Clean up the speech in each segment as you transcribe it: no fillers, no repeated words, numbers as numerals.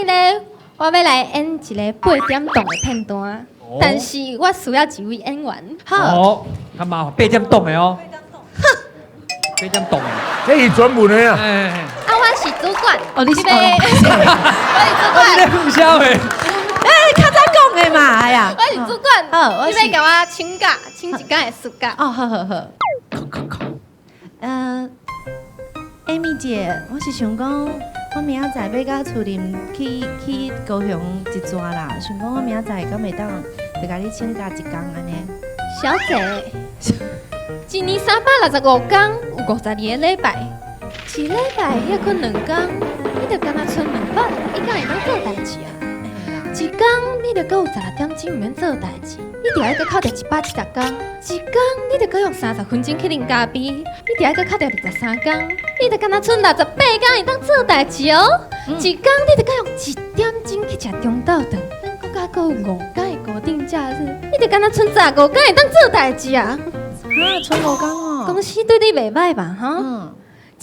日咧，我欲來演一个八點檔的片段，但是我需要一位演員。好，哦，較麻煩，八點檔的哦，八點檔的，這是專門的啊。哎，啊，我是主管。哦，你是你欲我是主管。你咧分銷的？哎，較早講的嘛，哎呀。我是主管。好，我是你欲共我請假，請一工的事假。哦，好好好。Amy 姐，我是想講，我明仔載欲佮厝裡去高雄一轉啦，想講我明仔載敢會當就共你請假一工按呢？小姐，一年365工，有52个禮拜，一禮拜歇睏兩工，你就敢若賰261工會當做代誌啊！一工你就閣有16點鐘毋免做代誌，你著愛閣扣著170工。一工你就閣用30分鐘去啉咖啡，你著愛閣扣著23工，你就敢若賰68工會當做代誌哦。一工你就閣用1點鐘去食中晝頓，咱國家閣有五工的固定假日，你就敢若賰15工會當做代誌啊！啊，賰五工哦。公司對你袂䆀吧？哈，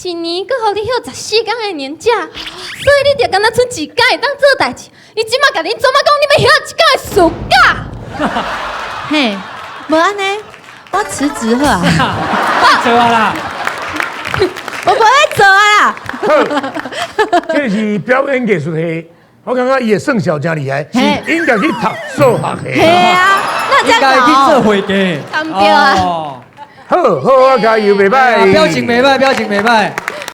一年閣予你歇14工的年假，所以你就敢若賰一工會當做代誌。你這馬共恁祖媽講，你欲歇一工的事假？嘿，無按呢，我辭職好啊。做啊啦！我無愛做啊啦。好，這是表演藝術系，我感覺伊的算數真厲害，是應該去讀數學嘿的。啊，那這應該去樣做會計。對啊。哦。好好啊，加油，袂䆀。表情袂䆀，表情袂䆀。